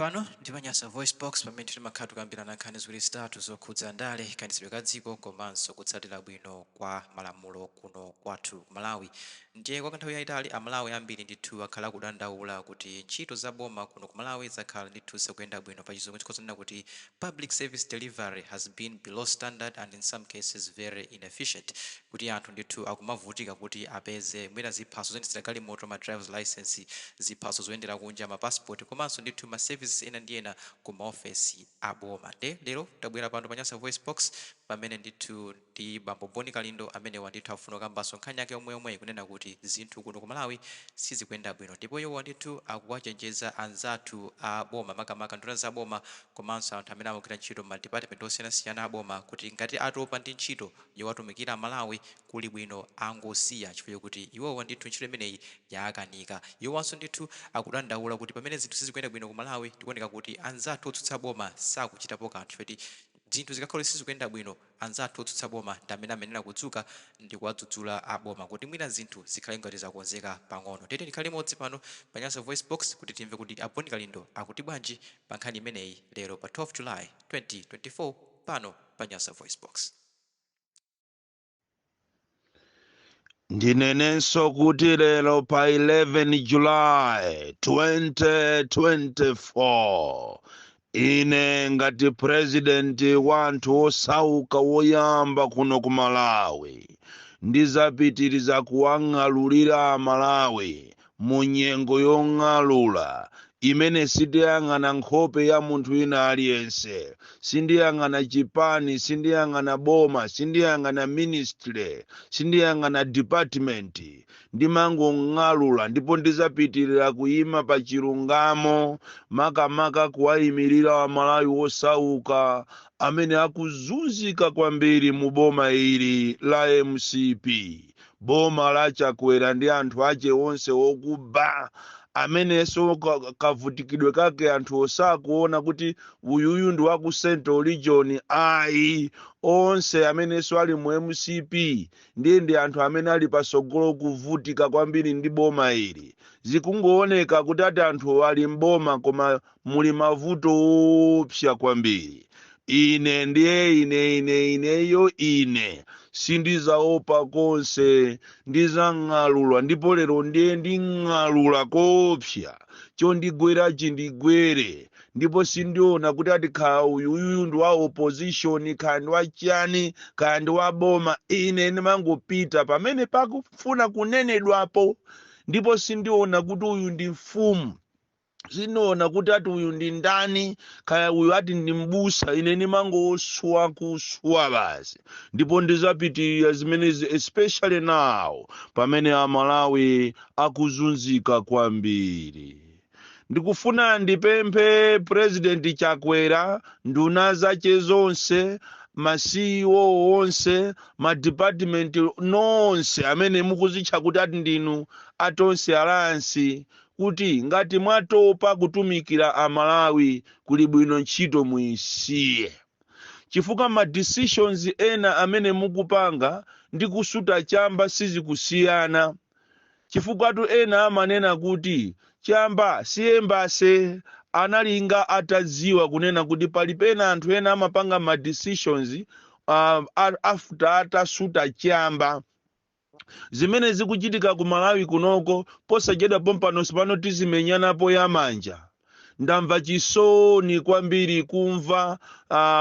Pano ndi pa Nyasa VoiceBox, pamene timakhala tikukambirana nkhani ziwiri zitatu zokhudza ndale, kayendetsedwe ka dziko komanso kutsatira bwino kwa malamulo kuno kwathu ku Malawi. Ndiye kwa nthawi yayitali Amalawi ambiri ndithu akhala akudandaula kuti ntchito za boma kuno ku Malawi zakhala ndithu zisakuyenda bwino. Pa Chizungu tikhoza kunena kuti public service delivery has been below standard and in some cases very inefficient, kuti anthu ndithu akumavutika kuti apeze mwina ziphaso zoyendetsera galimoto, ma drivers license, ziphaso zoyendera kunja, ma passport, komanso ndithu ma services ena ndi ena ku maofesi a boma. Nde lero tabwera pano pa Nyasa Voice Box, pamene ndithu ndi bambo Boni Kalindo amenewa ndithu afuna kukambanso nkhani yake yomweyomweyi, kunena kuti zinthu kuno ku Malawi sizikuyenda bwino. Ndipo iwowa ndithu akuwachenjeza anzathu a boma, makamaka nduna za boma komanso anthu amene amagwira ntchito ma department osiyanasiyana a boma, kuti ngati atopa ndi ntchito yowatumikira Amalawi, kuli bwino angosiya, chifukwa chokuti iwowa ndithu ntchito imeneyi yaakanika. Iwowanso ndithu akudandaula kuti pamene zinthu sizikuyenda bwino ku Malawi, tikuoneka kuti anzathu otsutsa boma sakuchitapo kanthu, chifukwa zinthu zikakhala sizikuyenda bwino, anzathu otsutsa boma ndi amene amayenera kudzuka ndi kuwadzudzula a boma kuti mwina zinthu zikhale ngati zakonzeka pang'ono. Tiyeni tikhale limodzi pano pa Nyasa Voice Box kuti timve kuti a Boni Kalindo akuti bwanji pa nkhani imeneyi lero pa 12 July 2024 pano pa Nyasa Voice Box. Ndinenenso kuti lero pa 11 July 2024, ine ngati purezidenti wa anthu osauka woyamba kuno ku Malawi, ndizapitiriza kuwang'alulira Amalawi mu nyengo yong'alula imene sindiyang'ana nkhope ya munthu wina aliyense, sindiyang'ana chipani, sindiyang'ana boma, sindiyang'ana ministry, sindiyang'ana department, ndimangong'alula. Ndipo ndizapitirira kuyima pa chilungamo, makamaka kuwayimirira Amalawi osauka amene akuzunzika kwambiri mu boma ili la MCP, boma la Chakwera ndi anthu ache onse okuba, amenenso kavutikidwe kake anthu osakuona kuti uyuyu ndi waku Central Region ayi. Onse amenenso ali mu MCP ndiye ndi anthu amene ali pasogolo kuvutika kwambiri ndi boma ili. Zikungooneka kuti ati anthu ali mboma, koma muli mavuto oopsa kwambiri. Ine ndiye ine ine ineyo ine sindizaopa konse, ndizang'alula. Ndipo lero ndiye nding'alula koopsa, chondigwera chindigwere. Ndipo sindiona kuti ati kaya uyuyu ndi wa opposition, kaya ndi wa chani, kaya ndi wa boma. Ine ndimangopita pamene pakufuna kunenedwapo. Ndipo sindiona kuti uyu ndi mfumu, sindiona kuti ati uyu ndi ndani, kaya uyu ati ndi mbusa. Ine ndimangoswa kuswa basi. Ndipo ndizapitirira zimenezi, especially now pamene Amalawi akuzunzika kwambiri. Ndikufuna ndipemphe President Chakwera, nduna zache zonse, ma CEO onse, ma department nonse amene mukuzitcha kuti ati ndinu a Tonse Alliance, kuti ngati mwatopa kutumikira Amalawi, kuli bwino ntchito muyisiye, chifukwa ma decisions ena amene mukupanga ndi kusuta chamba sizikusiyana. Chifukwatu ena amanena kuti chamba si embassy. Analinga atadziwa kunena kuti pali pena anthu ena amapanga ma decisions after atasuta chamba. Zimene zikuchitika ku Malawi kunoko posachedwa pompano pano tizimenyanapo yamanja. Ndamva chisoni kwambiri kumva,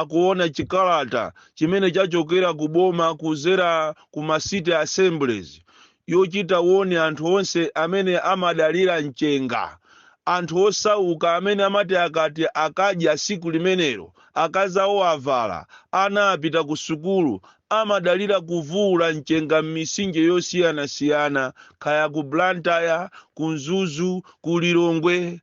kuona chikalata chimene chachokera ku boma kuzera ku ma city assemblies, yochita warn anthu onse amene amadalira mchenga, anthu osauka amene amati akati akadya siku limenelo, akazawo avala, ana apita ku sukulu, amadalira kuvuula mchenga m'mitsinje yosiyanasiyana, kaya ku Blantyre, ku Mzuzu, ku Lilongwe.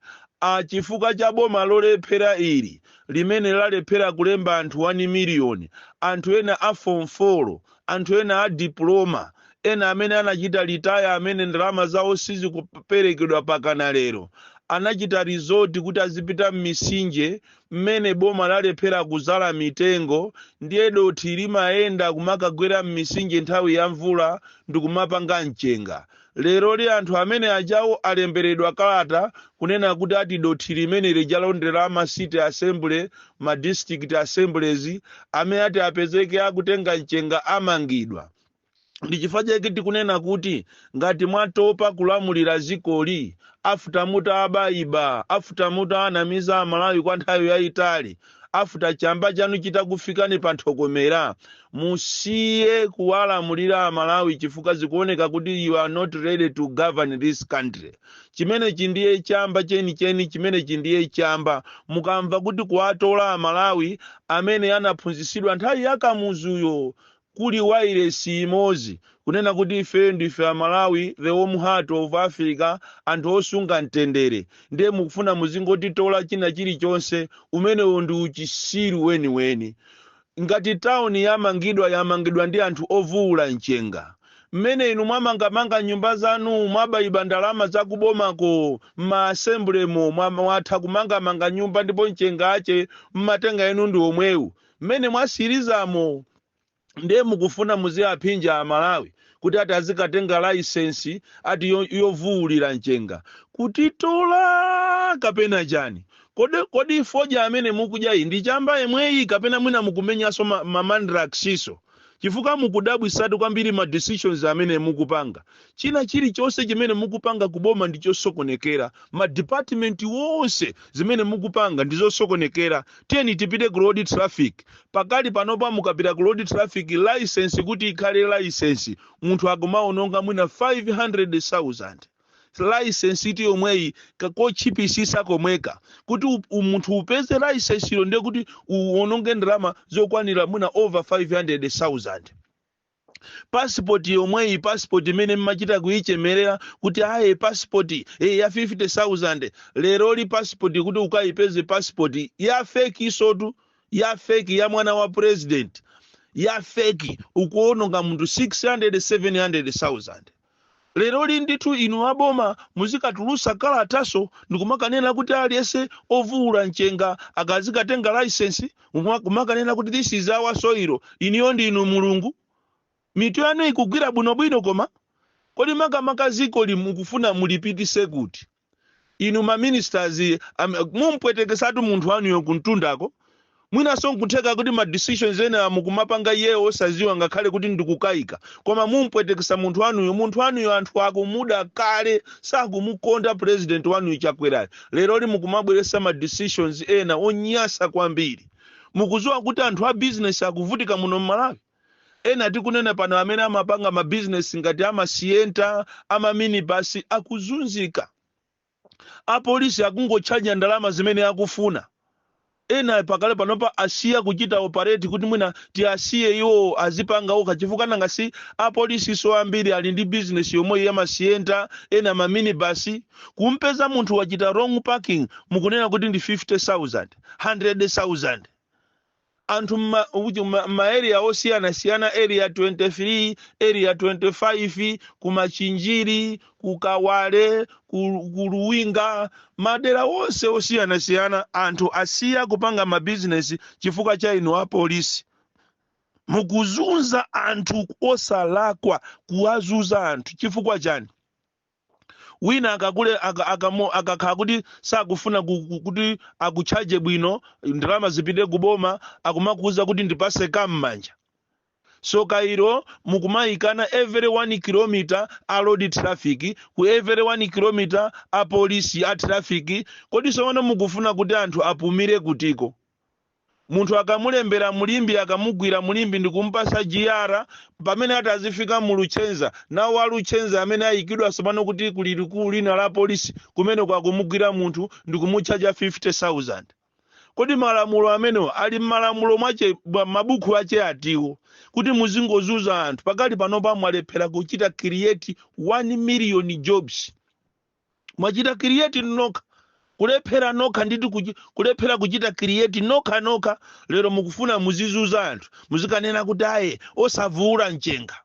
Chifukwa cha boma lolephera ili limene lalephera kulemba anthu 1 miliyoni, anthu ena a form 4, anthu ena a diploma, ena amene anachita retire, amene ndalama zawo sizikuperekedwa pakana lero, anachita resort kuti azipita m'mitsinje mmene boma lalephera kuzala mitengo. Ndiye dothi limayenda kumakagwera m'mitsinje nthawi ya mvula ndikumapanga mchenga. Leroli anthu amene ajawo alemberedwa kalata kunena kuti ati dothi limene lijalondera ma city assembly, ma district assemblies, amene ati apezeke akutenga mchenga amangidwa. Ndi chifukwa chake tikunena kuti ngati mwatopa kulamulira zikoli after mutabayiba, after mutanamiza Amalawi kwa nthawi yayitali, after chamba chanu chitakufikani pa nthokomera, musiye kuwalamulira Amalawi, chifukwa zikuoneka kuti you are not ready to govern this country. Chimenechi ndiye chamba chenicheni, chimenechi ndiye chamba. Mukamva kuti kuwatola Amalawi amene anaphunzitsidwa nthawi yakamuzuyo kuli wairesi imodzi, kunena kuti ife ndife Amalawi, the warm heart of Africa, anthu osunga mtendere, ndiye mukufuna muzingotitola china chilichonse, umenewo ndi uchisiru weniweni. Ngati tawuni yamangidwa, yamangidwa ndi anthu ovuwula mchenga. Mmene inu mwamangamanga nyumba zanu, mwabayiba ndalama zakubomako m'maasembulemo, mwatha kumangamanga nyumba, ndipo mchenga ache mmatenga inu ndi omwewu mmene mwasirizamo. Ndiye mukufuna muziyaphinja Amalawi kuti ati azikatenga license ati yovuwulira mchenga, kutitola kapena chani? Kodi fodya amene mukudya iyi ndi chamba yemweyi, kapena mwina mukumenyanso ma mandraxiso? Chifukwa mukudabwisatu kwambiri ma decisions amene mukupanga. China chilichonse chimene mukupanga kuboma ndi chosokonekera. Ma department wonse zimene mukupanga ndi zosokonekera. Tiyeni tipite ku road traffic. Pakali panopa mukapita ku road traffic, license kuti ikhale license, munthu akumaononga mwina 500,000. License iti yomweyi kochipisisa komweka, kuti munthu upeze license ilo, ndiye kuti uwononge ndalama zokwanira mwina over 500,000. Passport yomweyi, passport imene mmachita kuyichemerera kuti aye passport ya 50,000, leroli passport kuti ukayipeze, passport ya fake isotu, ya fake ya mwana wa president, ya fake, ukuononga munthu 600 700,000. Leroli ndithu inu aboma muzikatulusa kalataso ndikumakanena kuti aliyense ovuwula mchenga akazikatenga license, kumakanena kuti this is our soil. Iniyo ndinu Mulungu? Mitu yanu ikugwira bwinobwino? Koma kodi makamaka ziko mukufuna mulipitise kuti? Inu ma ministers mumpwetekesatu munthu wanuyo kuntundako. Mwinanso nkutheka kuti ma decisions ena mukumapanga iyeyo osaziwa, ngakhale kuti ndikukayika, koma mumpwetekesa munthu wanuyo. Munthu wanuyo anthu akumuda kale, sakumukonda president wanuyo Chakwerayo. Leroli mukumabweresa ma decisions ena onyasa kwambiri. Mukuziwa kuti anthu a business akuvutika muno mMalawi? Ena tikunena pano amene amapanga ma business ngati amasienta, amaminibus, akuzunzika. Apolisi akungotchaja ndalama zimene akufuna. Ena pakale panopa asiya kuchita operate, kuti mwina tiasiye iwo azipanga okha, chifukwa nanga si apolisi so ambiri ali ndi business yomwe yamasiyenta, ena maminibus. Kumpeza munthu wachita wrong parking, mukunena kuti ndi 50,000, 100,000. Anthu ma area osiyanasiyana, Area 23, Area 25, kumachinjiri, kukawale, ku Luwinga, madera onse osiyanasiyana, anthu asiya kupanga mabizinesi chifukwa cha inu apolisi. Mukuzunza anthu osalakwa, kuwazuza anthu chifukwa chani? Wina akakule akakhala kuti sakufuna kuti akutchaje bwino, ndalama zipite kuboma, akumakuuza kuti ndipase kam'manja. So kairo mukumayikana every 1 kilometer a road traffic, ku every 1 kilometer a polisi a traffic. Kodi sowano mukufuna kuti anthu apumire kutiko? Munthu akamulembera mulimbi, akamugwira mulimbi ndikumpasa GR, pamene ati azifika mu Luchenza, nawo aluchenza amene ayikidwa sopano kuti kuli likulu lina la polisi kumene kwakumugwira munthu ndikumutchaja 50,000. Kodi malamulo amenewo ali m'malamulo mwache, mabuku ache atiwo kuti muzingozuza anthu? Pakali panopa mwalephera kuchita create 1 million jobs. Mwachita create nokha, kulephera nokha nditi, kulephera kuchita create nokha nokha. Lero mukufuna muzizuza anthu, muzikanena kuti aye osavuula mchenga.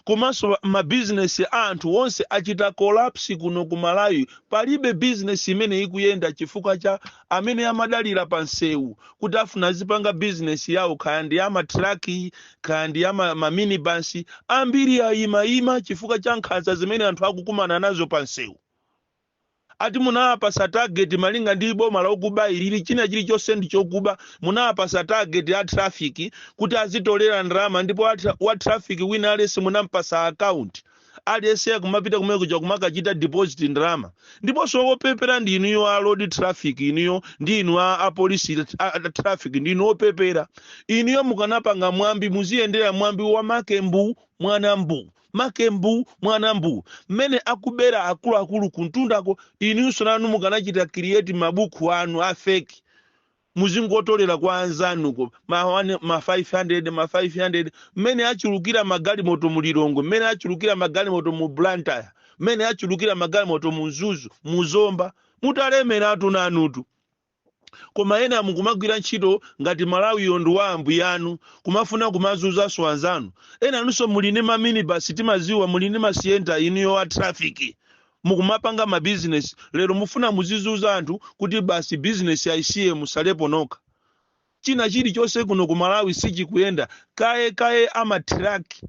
Komanso mabizinesi a anthu onse achita collapse kuno ku Malawi. Palibe bizinesi imene ikuyenda chifukwa cha amene amadalira pa msewu kuti afuna azipanga bizinesi yawo, kaya ndi amatraki, kaya ndi maminibus. Ambiri ayimayima chifukwa cha nkhanza zimene anthu akukumana nazo pa msewu. Ati munawapasa target malinga ndi boma lokuba ilili, china chilichonse ndi chokuba. Munawapasa target a traffic kuti azitolera ndalama, ndipo wa traffic wina aliyense munampasa account, aliyense akumapita kumene kuja kumakachita deposit ndalama. Ndiponso wopepera ndi inuyo a road traffic, inuyo ndi inu a polisi a traffic, ndi inu opepera inuyo. Mukanapanga mwambi, muziyendera mwambi wa makembu mwana mbu, makembu mwana mbu. Mmene akubera akuluakulu kuntundako, inunso nanu mukanachita create mabuku anu a fake, muzingotolera kwa anzanuko ma 500, ma 500. Mmene achulukira magalimoto mu Lilongwe, mmene achulukira magalimoto mu Blantyre, mmene achulukira magalimoto mu Mzuzu, mu Zomba, mutalemeratu nanutu. Koma ena mukumagwira ntchito ngati Malawiyo ndi wa ambuyanu, kumafuna kumazunzanso anzanu. Ena anunso muli ndi maminibus, timaziwa muli ndi maSienta inuyo a traffic, mukumapanga mabizinesi. Lero mufuna muzizunza anthu kuti basi bizinesi ayisiye, musalepo nokha. China chilichonse kuno ku Malawi sichikuyenda. Kaye kaye amatraki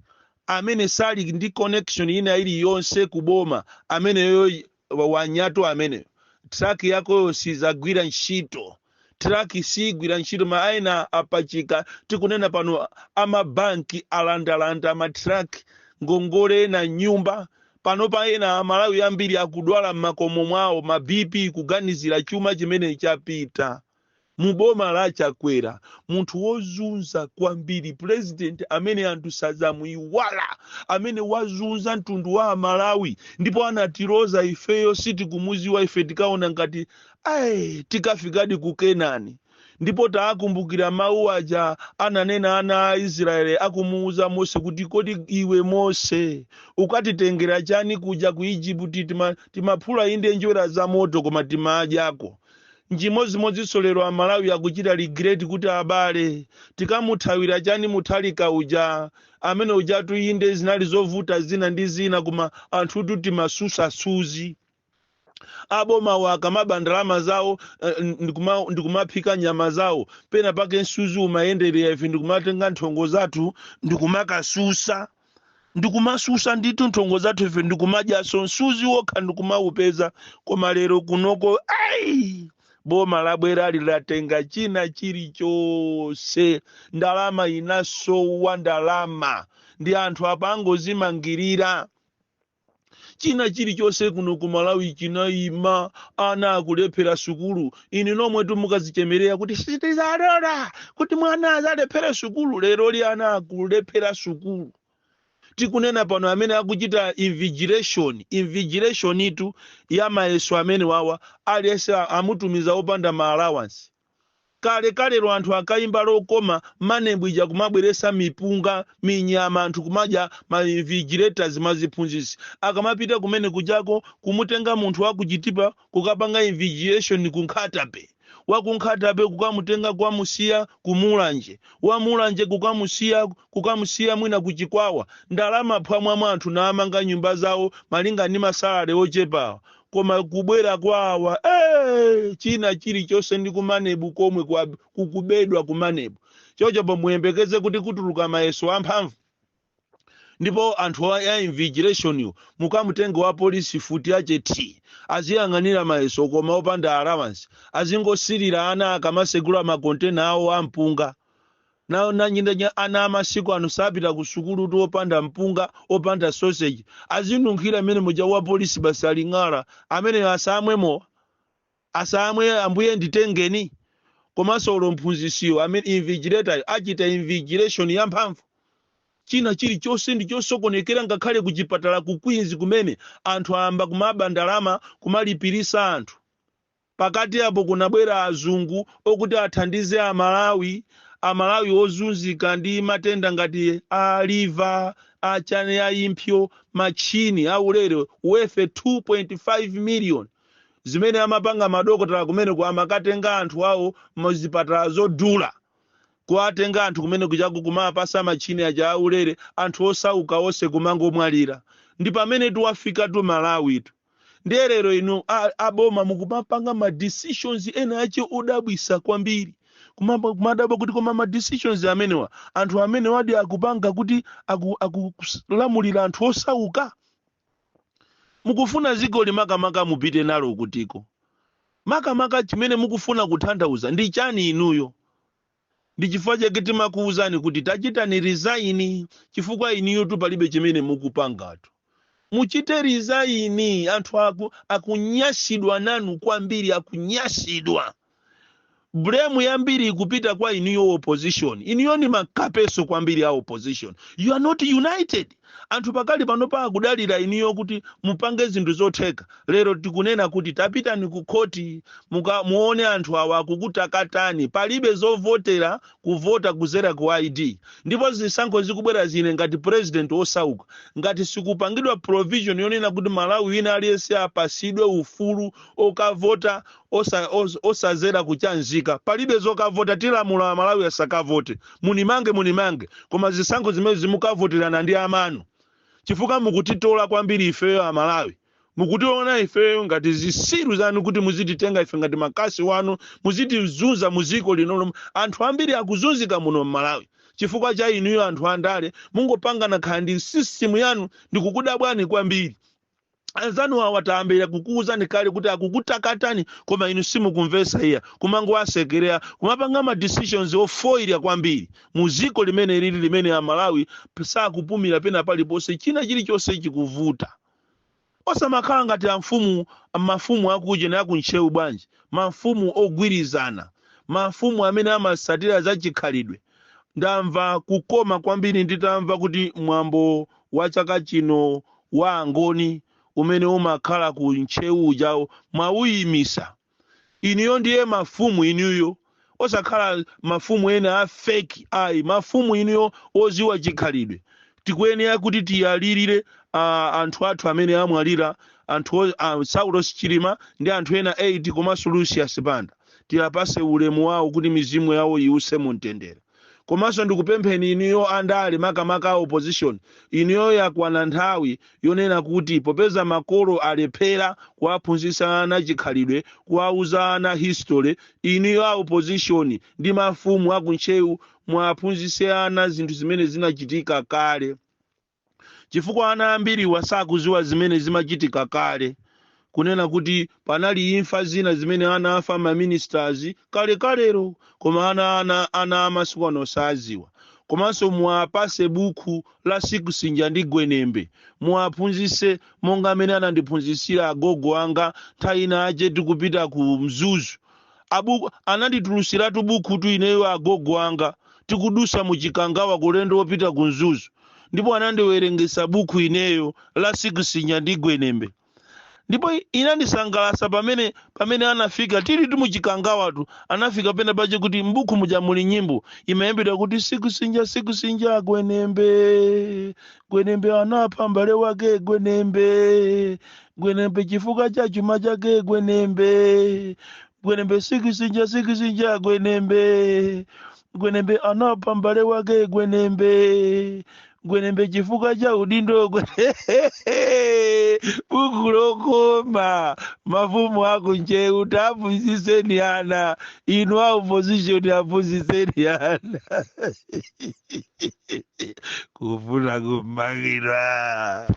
amene sali ndi connection ina iliyonse kuboma, ameneyo wanyato ameneyo, traki yakoyo sizagwira ntchito, traki sigwira ntchito. Ma aina apachika, tikunena pano amabanki alandalanda matraki, ngongole na nyumba. Pano pa ena Amalawi ambiri akudwala m'makomo mwawo, ma BP, kuganizira chuma chimene chapita muboma la Chakwera, munthu wozunza kwambiri, president amene anthu sazamuiwala, amene wazunza mtundu wa Amalawi ndipo anatiloza ifeyo sitikumuziwa. Ife tikaona ngati ayi tikafikadi ku Kenani. Ndipo taakumbukira mawu aja ananena ana a Israeli akumuuza Mose kuti, "Kodi iwe Mose ukatitengera chani kuja ku Igupti? Timaphula inde njwera za moto, koma timadyako." Njimodzimodzinso lero Amalawi akuchita regret kuti, abale, tikamuthawira chani Muthalika uja, amene ujatu inde zinali zovuta zina ndi zina, koma anthutu timasusa suzi. Abomawo akamaba ndalama zawo, ndikumaphika nyama zawo, pena pake msuzi umayenderera, ife ndikumatenga nthongo zathu ndikumakasusa, ndikumasusa ndithu nthongo zathu ife, ndikumadyaso msuzi wokha ndikumaupeza. Koma lero kunoko ai, boma labwera lilatenga china chilichonse, ndalama inasowa, ndalama ndi anthu apangozimangirira. China chilichonse kuno ku Malawi chinayima, ana akulephera sukulu. Inu nomwe tumukazichemerera kuti sitizalola kuti mwana azalephere sukulu, lero li ana akulephera sukulu. Tikunena pano amene akuchita invigilation, invigilation itu ya mayeso amene wawa, aliyense amutumiza opanda ma allowance. Kale kalero anthu akayimba lokoma, MANEB ija kumabweresa mipunga, minyama, anthu kumadya. Ma invigilators, maziphunzitsi akamapita kumene kujako, kumutenga munthu wakuchitipa kukapanga invigilation ku Nkhata Bay, wakunkhatabe kukamutenga kukamusiya kumulanje, wamulanje kukamusiya mwina kuchikwawa. Ndalama phwamwamwa, anthu naamanga nyumba zawo malinga ndi masalale ochepawa. Koma kubwera kwawa, china chilichonse ndi kuMANEB komwe kukubedwa kuMANEB. Chocho pomuyembekeze kuti kutuluka mayeso amphamvu, ndipo anthu a invigilation yo mukamutenga wa polisi futi yache t aziyang'anira mayeso koma opanda allowance, azingosilira ana akamasegula makontena awo ampunga nawo nanyindanya. Ana amasiku ano sapita ku sukulu tu opanda mpunga, opanda sausage, azinunkhira mmene muja. Wa polisi basi aling'ala amene asamwemo, asamwe, ambuye nditengeni. Komanso ulo mphunzisiyo amene invigilator achita invigilation yamphamvu. China chilichonse ndi chosokonekera, ngakhale kuchipatala ku Queens kumene anthu ayamba kumaba ndalama, kumalipirisa anthu. Pakati apo kunabwera azungu okuti athandize Amalawi, Amalawi ozunzika ndi matenda ngati a liver, achane, a impsyo, machini aulere worth 2.5 million. Zimene amapanga madokotala kumeneko, amakatenga anthu awo muzipatala zodula. Kuwatenga anthu kumene kujaku, kumapasa machini aja aulere, anthu osauka onse kumangomwalira. Ndi pamene tiwafikatu Malawitu. Ndiye lero inu aboma mukumapanga ma decisions ena ache odabwisa kwambiri. Kumadabwa kuti koma ma decisions amenewa, anthu amenewadi akupanga kuti akulamulira anthu osauka? Mukufuna dziko limakamaka mupite nalo kutiko? Makamaka chimene mukufuna kutanthauza ndi chani inuyo? Ndi chifukwa chake timakuwuzani kuti tachitani resign, chifukwa inuyo tu palibe chimene mukupangatu. Muchite resign. Anthu akunyasidwa nanu kwambiri, akunyasidwa. Blame yambiri ikupita kwa inuyo opposition. Inuyo ni makapeso kwambiri a opposition. You are not united. Anthu pakali pano akudalira inuyo kuti mupange zinthu zotheka. Lero tikunena kuti tapitani ku khoti, muone anthu awa akukutakatani. Palibe zovotera, kuvota kuzera ku ID. Ndipo zisankho zikubwera zine, ngati president osauka, ngati sikupangidwa provision yonena kuti Malawi wina aliyense apasidwe ufulu okavota osazera kuchanzika, palibe zokavota. Tilamula Malawi asakavote. Munimange, munimange, koma zisankho zimene zimukavoterana ndi amanu, chifukwa mukutitola kwambiri ifeyo Amalawi. Mukutiona ifeyo ngati zisiru zanu, kuti muzititenga ife ngati makasi wanu, muzitizunza muziko lino. Anthu ambiri akuzunzika muno mMalawi chifukwa cha inuyo anthu andale. Mungopangana khala ndi system yanu. Ndikukudabwani kwambiri. Anzanu awa tayambira kukuwuzani kale kuti akukutakatani, koma inu simukumvesa iya, kumangowasekerera, kumapanga ma decisions ofoirira kwambiri mu ziko limene lili limene Amalawi sakupumira pena paliponse. China chilichonse chikuvuta. Osamakhala ngati amfumu, mafumu akuja ndi akuntchewu bwanji? Mafumu ogwirizana, mafumu amene amasatira za chikhalidwe. Ndamva kukoma kwambiri nditamva kuti mwambo wa chaka chino wa Angoni umene umakhala ku Ntcheu ujawo mwawuyimisa inuyo. Ndiye mafumu inuyo, osakhala mafumu ena a fake ayi, mafumu inuyo oziwa chikhalidwe. Tikuyenera kuti tiyalirire anthu athu amene amwalira, anthu Saulos Chilima ndi anthu ena 8 komanso Lucius Banda. Tiyapase ulemu wawo kuti mizimu yawo iwuse mu mtendere. Komanso ndikupempheni inuyo andale, makamaka a opposition, inuyo yakwana nthawi yonena kuti popeza makolo alephera kuwaphunzitsa ana chikhalidwe, kuwauza ana history, inuyo a opposition ndi mafumu akuntchewu mwaphunzitse ana zinthu zimene zinachitika kale, chifukwa ana ambiri wasakuziwa zimene zimachitika kale, kunena kuti panali imfa zina zimene ana afa ma ministers kale kalero, koma ana amasiku ano saziwa. Komanso muwapase buku la Sikusinja ndi Gwenembe, muwaphunzitse monga amene anandiphunzitsira agogo anga. Nthawi ina ache tikupita ku Mzuzu, abuku ananditulusiratu buku tu ineyo agogo anga, tikudusa muchikangawa kulendo wopita ku Mzuzu, ndipo anandiwerengesa buku ineyo la Sikusinja ndi Gwenembe. Ndipo inandisangalasa pamene anafika tili timuchikangawatu, anafika pena pache kuti mbuku muja muli nyimbo imayembedwa kuti sikusinja sikusinja Gwenembe, Gwenembe anapha mbale wake Gwenembe, Gwenembe chifukwa cha chuma chake Gwenembe, Gwenembe sikusinja sikusinja Gwenembe, Gwenembe anapha mbale wake Gwenembe, Gwenembe chifukwa cha udindo. Buku lokoma. Mafumu akuncheu, taphunzitseni ana. Inu a opposition, aphunzitseni ana. Kufuna kumangidwa.